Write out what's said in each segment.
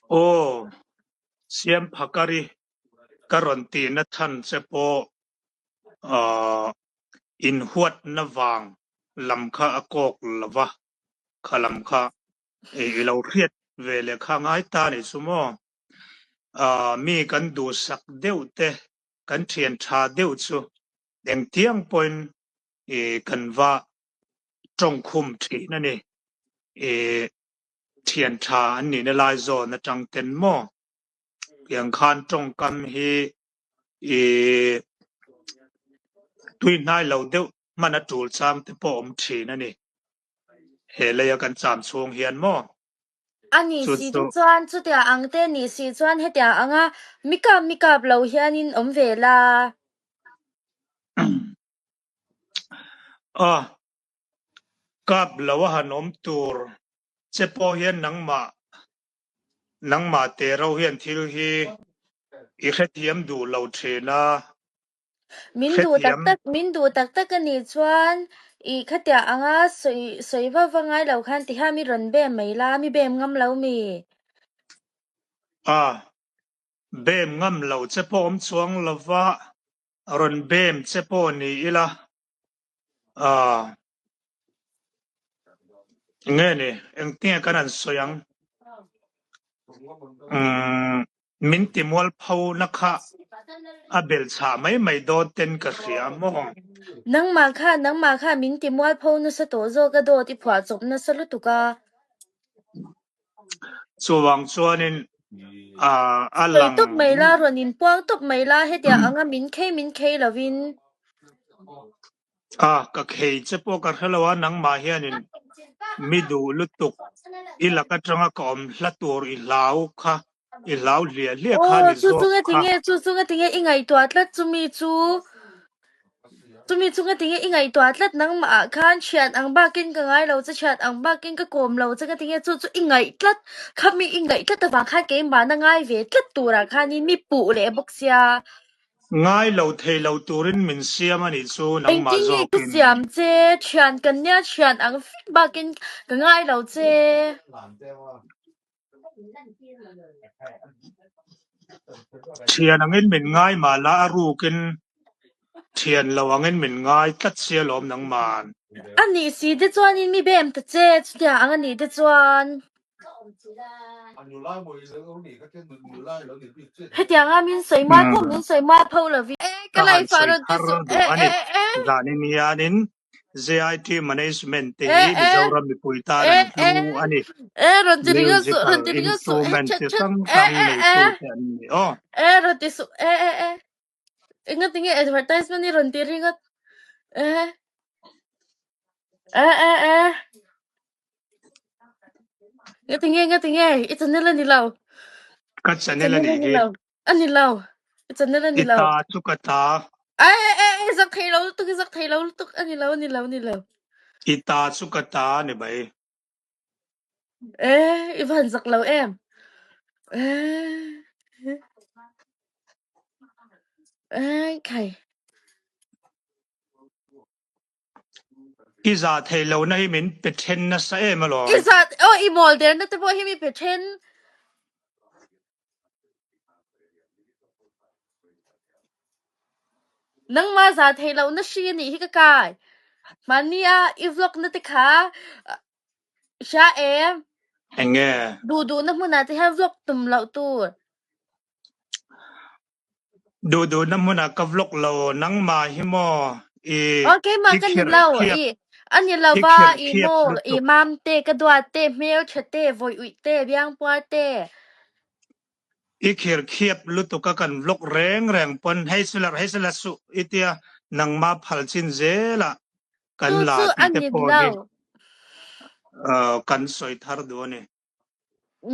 Aw, siam phakari ka rawn tihna chhan che pawh aah inhuatna vang lam kha a kawk lo va, kha lam kha i lo hriat ve leh kha ngai ta a nih chu maw? Aah mi kan duhsak deuh te, kan thian tha deuh chu engtiang pawhin i kan va tawngkhum thin a ni. I thian tha an nihna lai zawn atang ten maw? Tiang khan tawngkam hi i tui hnai lo deuh hman a tul chang te pawh awm thin a ni. He leia kan cham chhung hian maw? A nih Chu si chu te chuan chutiang ang te nih si chuan hetiang anga mi kap mi kap lo hianin awm ve la. A kap lo a han awm tur che pawh hian nangmah nangmah te ro hian thil hi i hrethiam duh lo thin a. Min duh tak Hrethiam. tak min duh tak tak a nih chuan i khatiang anga sawi sawi va va ngai lo khan ti hian mi rawn bem mai la, mi bem ngam lo mi? A, bem ngam lo che pawh awm chuang lova rawn bem che pawh ni ila, a, nge ni engtinge kan han sawi ang? Umm. Min ti mualpho na kha a bel chhah mai mai dawn ten ka hria maw? Nangmah kha, nangmah kha min ti mualpho nasa tawh zawk a dawt i phuah chawp nasa lutuk a. Chuvang chuanin a a Sawi lang. tawp mai la, rawn inpuang tawp mai la, hetiang anga min khei min khei lovin. A, ka khei che pawh ka hre lo a, nangmah hianin mi duh lutuk i lak atanga ka awm hla tur i hlau kha, i hlau hliah hliah kha Aw, ni chu zawk chunga kha. tinge, chu chunga tinge i ngaihtuah tlat chumi chu, chumi chunga tinge i ngaihtuah tlat nangmah ah khan thian ang bakin ka ngai lo che, thian ang bakin ka kawm lo che, ka tinge chu chu i ngaih tlat, khami i ngaih tlat avang khan keimahna ngai ve tlat turah khanin mi puh leh bawk sia. Ngai lo thei lo turin min siam a nih chu nangmah Engtin nge ka zawkin. siam che? Thian kan nia thian ang fek bakin ka ngai lo che. Thian angin min ngai mah la a rukin thian lo angin min ngai tlat sia lawm nangman. A nih si te chuanin mi bem ta che chutiang ang a nih te chuan. Hetianga min sawi mual pho min sawi mual pho lovin. E ka Ka han life ah sawi rawn ti thar suh e duh a e ni. e Zanin hianin JIT Management te e hi e Mizoram mipui tan e an e hlu a ni. e rawn ti ringawt suh Musical rawn ti ringawt suh e instrument chat chi chat hrang e hrang e e neitute an ni aw. e rawn ti suh e e e engatinge advertisement hi rawn ti ringawt e e e e Ngatinge ngatinge i channel a ni lo. Ka I channel a channel a nih ni hi. lo. A ni lo. I channel a ni I lo. ta chu ka ta. Ai ai ai ai zak thei lo lutuk i zak thei lo lutuk a ni lo a ni lo a ni lo. I ta chu ka ta a ni mai. Eh i van zak lo em. Eh eh khai. I zah theih lohna hi min pe then nasa em alawm. I zah aw i mawl derna te pawh hi mi pe then. Nangmah zah theih lohna hri a nih hi ka kai. Hmanni a i vlog na te kha hria em? Eng nge? Duh duhna hmunah te hian vlog tum loh tur. Duh duhna hmunah ka vlog lo, nangmah hi maw i Aw keimah i ka ni khirh lo, khiap i a ni lo i va, khirh i khiap maw i lutuk. mam te, ka duat te, hmeltha te, vawi uih te, biangpuar te. I khirh khiap lutuk a kan vlog reng reng pawn hei chu la hei chu la suh i tia nangmah phal chin zelah kan Chu la chu tih a te ni pawh lo. hi kan sawi thar duh a ni.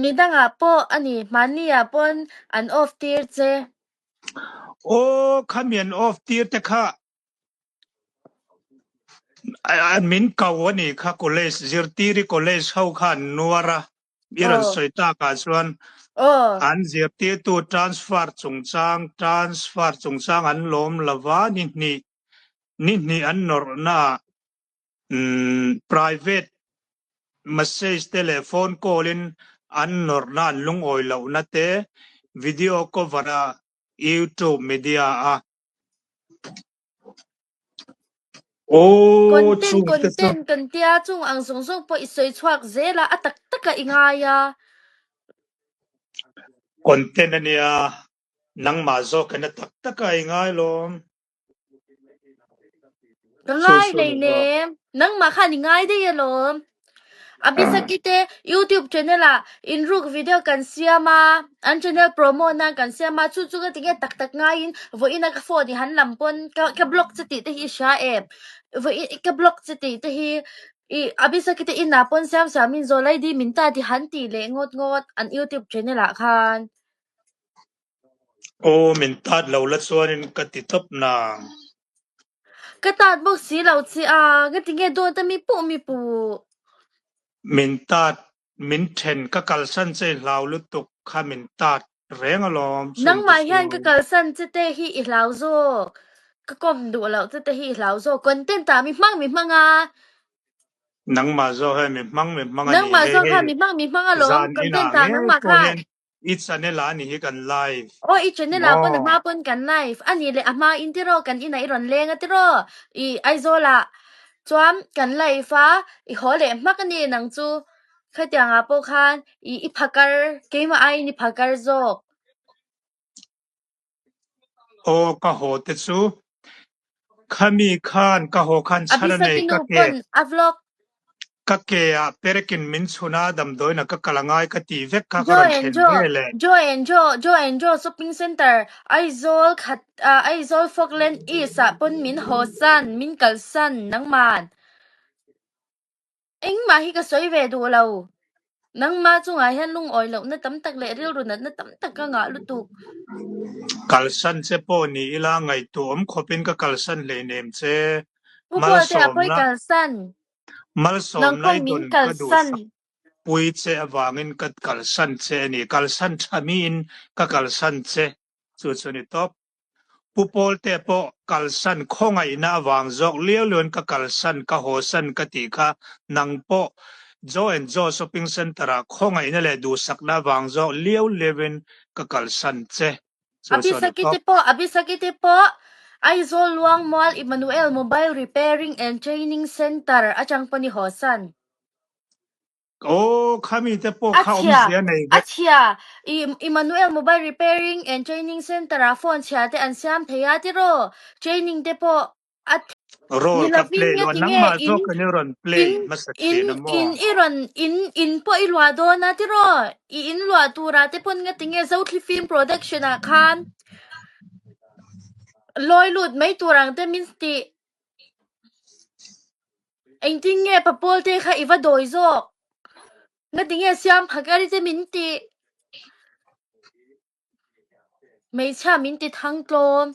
Midangah pawh a ni, hmanni ah pawn an off tir che. Aw, khami an off tir te kha min ko a nih kha college, zirtiri college ho kha an nuar a, i rawn sawi takah chuan an zirtirtu transfer chungchang transfer chungchang an lawm lova, ni hnih ni hnih an nawrhnaah private message te leh phone call in An nawrhna an lungawi lohna te video cover a YouTube media a Aw Content chung te chu content kan tia chung ang zawng zawng pawh i sawi chhuak zel a, a tak tak a i ngai a. Content a nia, nangmah zawk in a tak tak a i ngai lawm. Ka Chu ngai chu ni zawk. hleinem, nangmah khan i ngai daih alawm. Abisaki te YouTube channel ah inruk video kan siam a, an channel promo nan kan siam a, chu chu ka ti nge tak tak ngaiin vawiin a ka phone i han lam pawn ka ka block che tih te hi i hria em? Vawiin ka block che tih te hi i Abisaki te inah pawn siam siamin zawl ID min ta ti han tih leh ngawt ngawt an YouTube channel ah khan. Aw min tat lo la chuanin ka ti tawp nang. Ka tat bawk si lo che a, ka ti nge dawt a mi puh mi puh. Min tat, min then ka kalsan che i hlau lutuk kha min tat reng alawm chung te Nangmah chu. hian ka kalsan che te hi i hlau zawk, ka kawm duh loh che te hi i hlau zawk, content ah mi hmang mi hmang a. Nangmah zawk hian mi hmang mi hmang a nih Nangmah hei zawk hei khan mi hmang mi hmang alawm, zan inah content ah ngei nangmah pawh khan. hian I channel ah anih hi kan live Aw i channel ah pawn a maw? hma pawn kan live a nih leh a hma in tiraw kan inah i rawn leng a tiraw i Aizawl ah chuan kan live a i haw leh hmak a ni nang chu khatiang ah pawh khan i i phakar keimah aiin i phakar zawk. Aw ka haw te chu khami khan ka haw khan chhan a nei Abisaki ka nu ke pawn a vlog. Ka ke ah perekin min chhun a damdawiin ah ka kal angai ka tih vek kha ka Joe rawn and thlen Joe ve leh. Joe and Joe Joe and Joe Shopping Centre Aizawl khat ah Aizawl Falkland East ah pawn min haw san min kalsan nangman engmah hi ka sawi ve duh lo nangma chungah hian lungawi lohna tam tak leh rilru natna tam tak ka ngah lutuk. Kalsan che pawh ni ila ngaihtuah awm khawpin ka kalsan hleinem che Pu Pualte a pawi malsawmna kalsan. Nang Malsawmna pawn i min dawn ka kalsan. duhsak pui che avangin ka kalsan che a ni. Kalsan tha miin ka kalsan che chu chu a ni tawp. Pu Pawlte pawh kalsan khawngaihna avang zawk liau liauin ka kalsan, ka hawsan ka tih kha nang pawh Joe and Joe Shopping Centre ah khawngaihna leh duhsakna avang zawk liau liauin ka kalsan che chu chu a ni Abisaki tawp. te pawh Abisaki te pawh Aizawl Luangmual Emmanuel Mobile Repairing and Training Centre atang pawn i hawsan. Aw khami te pawh A kha chhia awmzia nei a vek. chhia i Emmanuel Mobile Repairing and Training Centre ah phone chhia te an siam thei a tiraw training te pawh a Role ni ka lovin play nge lo a tinge nangmah in zawk in i rawn play in hmasa in thin a maw? in i rawn in in pawh i luah dawn a tiraw i in luah turah te pawn nge tinge Zothli Film Production ah khan lawi lut mai tur ang te min tih Engtin nge papawl te kha i va dawi zawk? Ngatinge siam phakari te min tih? Hmeichhia min ti thang tlawm.